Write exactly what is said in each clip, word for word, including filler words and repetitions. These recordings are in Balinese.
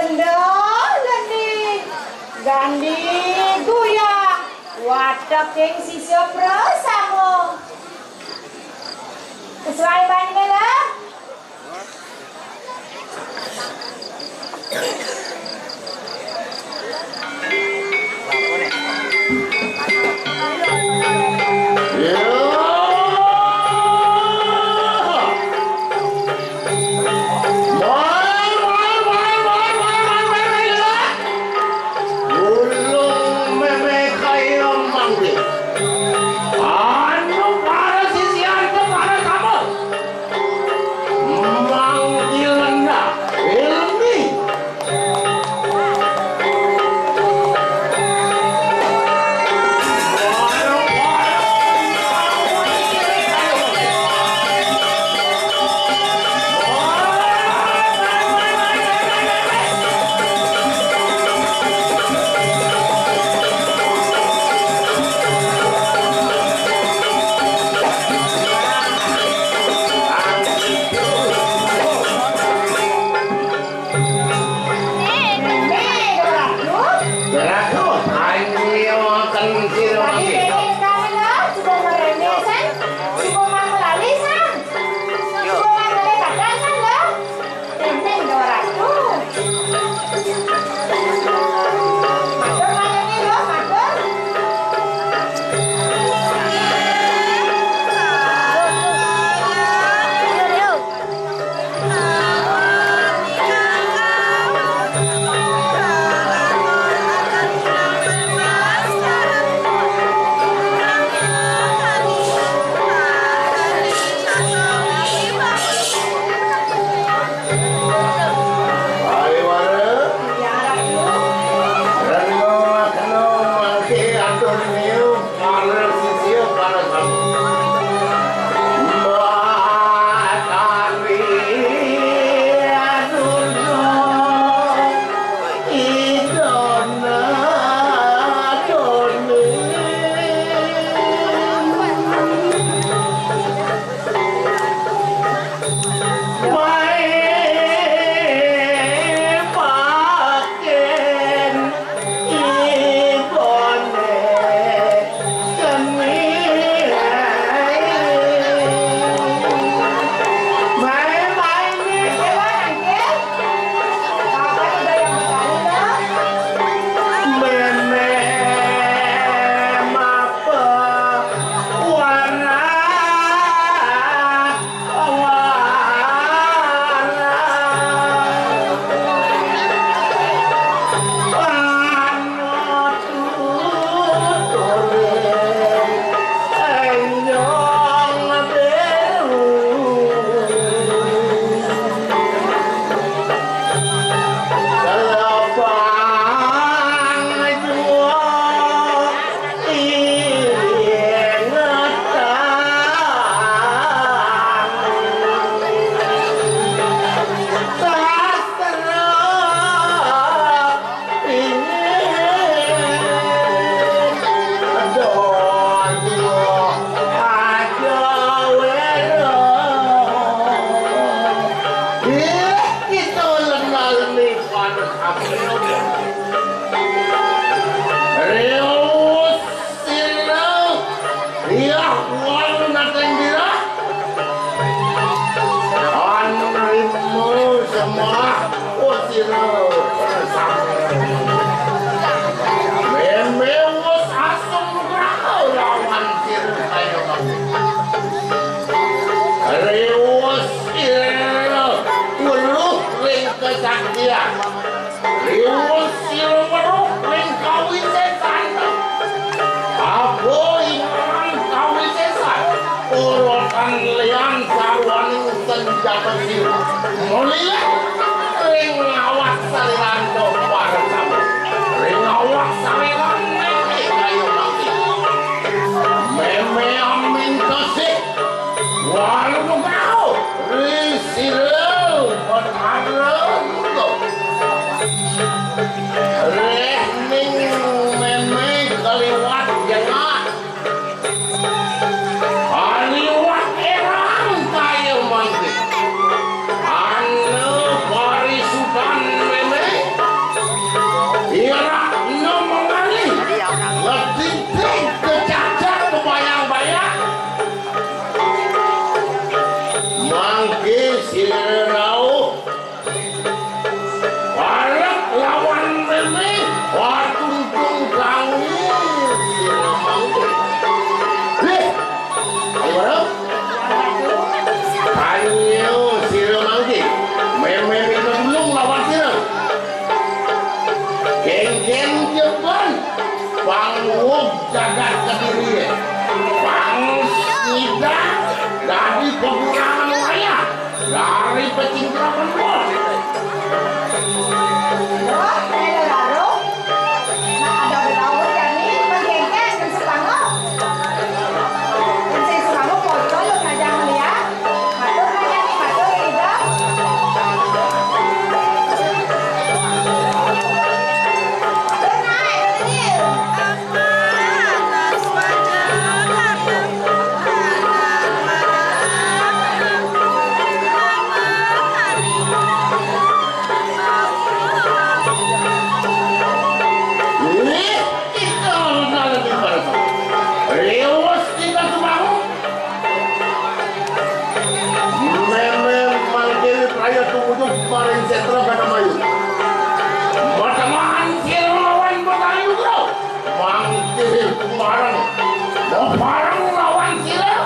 Nduh, Leni. Gandhi guyang. Wateking sisya prasama. Kesuai banyune, Lah. Ulung meme kaya mangke. Anu para sisian para sama. Mangke lendah ilmi. Ratu, ayo makan sira mangke. Sudah meremeh, San. Sudah makan lali, San. Sudah makan lali, San, Lah. Neng Ratu. Matur, matur, Nyi, lho, matur. Ayo, Wara. Rena, kena mangke atur niu, para sisia, para sami. Batari Durga Idana Doni. Riwus sira, iya, wong nateng dira. Anrimu semua usira. Meme wus asung nugraha lawan sira kaya mangke. Riwus sira weruh ring kesaktian. Riwus sira weruh ring kawisésan. Apa iman kawisésan? Urutan lian sarwaning senjata sira. Mulih ring awak sariran para sami. Ring awak sariran meme kaya mangke. Meme amin kasih. Walu nugraha ri sira Betara Durga. Reh ning meme kaliwat jengah. Kaliwat erang kaya mangke. Ana parisudan meme. Jagat Kediri. Bang sida dadi kekurangan wayah dari pecingkraman bos. Wah, saya dah lalu. Nah, ada berlawan jani, menggengkeng, dan sepango. Dan saya sepango, foto, yuk, saja melihat. Matur, Kak Yani, matur, Ida. Matur, Nak, Ida. Ih, kita lena lebih pada. Riwes kita semua. Memang mangke praya tumuju maring setra Ganamayu. Matamaan sira lawan Betayu, Bro. Mangke kumareng. Bareng lawan sira.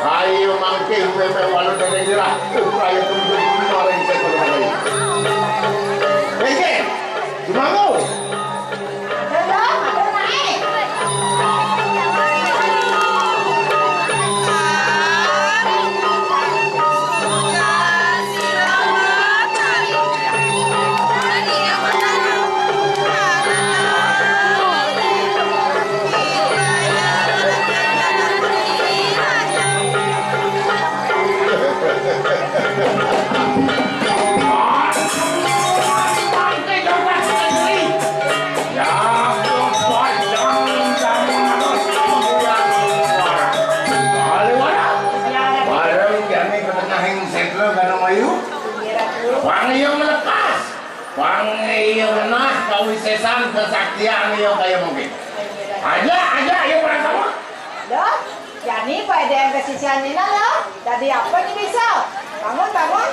Ayo mangke memang walu dene sira. Praya tumuju maring setra Ganamayu. Oke, semangat. Bareng jani ka tengahing setra Ganamayu. Pang iya melepas. Pang iya genah kawisesan kesaktian iya kaya mungkin. Aja, aja, iya perasaan. Loh, jani pada yang kesisian ini loh. Tadi apa nih bisa? Bangun, bangun.